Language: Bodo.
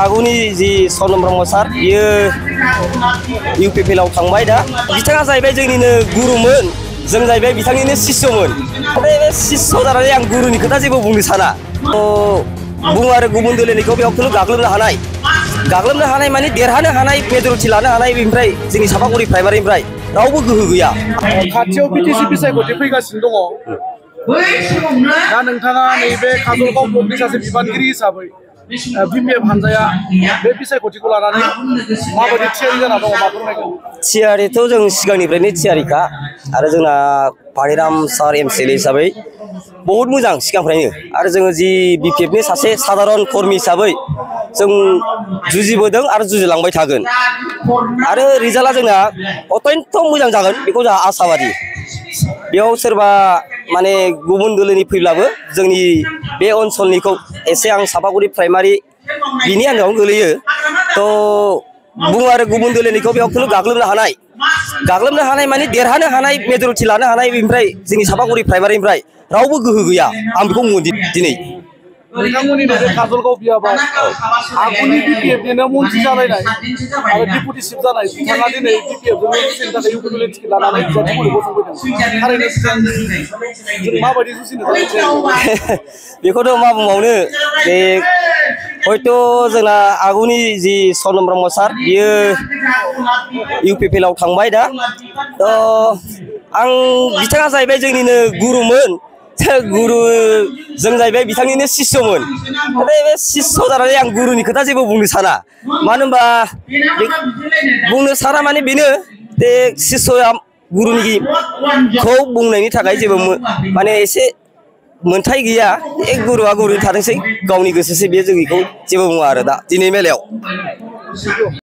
आगुनि जि सनम ब्रह्म सार बियो इउपिपिएल आव थांबाय दा बिथाङा जाहैबाय जोंनिनो गुरुमोन जों जाहैबाय बिथांनिनो शिष्यमोन बे शिष्य जानानै आं गुरुनि खोथा जेबो बुंनो साना बुङो आरो गुबुन दोलोनिखौ बेयाव गाग्लोबनो हानाय माने देरहानो हानाय मेजरिटि लानो हानाय बेनिफ्राय जोंनि सापागुरि प्राइमारिनिफ्राय रावबो गोहो गैया खाथियाव बिटिसि बिसायख'थि फैगासिनो दङ दा नोंथाङा नैबे काजलगाव ब्लकनि सासे बिबानगिरि हिसाबै बिपिएफ हानजाया बे बिसायख'थिखौ लानानै माबायदि थियारि जाना दङ मा फोरमायगोन थियारिथ' जों सिगांनिफ्रायनो थियारिखा आरो जोंना पानिराम सार एमसिएलए हिसाबै बहुत मोजां सिगांनिफ्रायनो आरो जोङो जि बिपिएफनि सासे साधारन कर्मी हिसाबै जों जुजिबोदों आरो जुजिलांबाय थागोन आरो रिजाल्टआ जोंना अत्यन्त मोजां जागोन बेखौ जोंहा आसाबादि बेयाव सोरबा माने गुबुन दोलोनि फैब्लाबो जोंनि बे ओनसोलनिखौ एसे आं सापागुरि प्राइमारि बिनि आन्दारावनो गोलैयो थ' बुङो आरो गुबुन दोलोनिखौ बेयाव गाग्लोबनो हानाय माने देरहानो हानाय मेजरिटि लानो हानाय बेनिफ्राय जोंनि सापागुरि प्राइमारिनिफ्राय रावबो गोहो गैया आं बेखौ बुङो दिनै नोंथांमोननि नैबे काजलगाव बियाबाव आगुनि बिपिएफनिनो मन्थ्रि जालायनाय आरो डिपुटि चिफ जानाय बिथाङा दिनै बिपिएफजों जुजिनो थाखाय इउपिपिएल टिकेट लानानै बिजाथिमुलुगाव गसंफैदों थारैनो जों माबायदि जुजिनो बेखौथ' मा बुंबावनो बे हयथ' जोंना आगुनि जि सनम ब्रह्म सार बियो इउपिपिएल आव थांबाय दा थ' आं बिथाङा जाहैबाय जोंनिनो गुरुमोन गुरु जों जाहैबाय बिथांनिनो शिष्यमोन बे शिष्य जानानै आं गुरुनि खोथा जेबो बुंनो साना मानो होनबा बुंनो साना माने बेनो बे शिष्यआ गुरुनिखौ बुंनायनि थाखाय जेबो माने एसे मोनथाय गैया गुरुआ गुरु थाथोंसै गावनि गोसोसै बेयो जों बेखौ जेबो बुङा आरो दा दिनै मेलायाव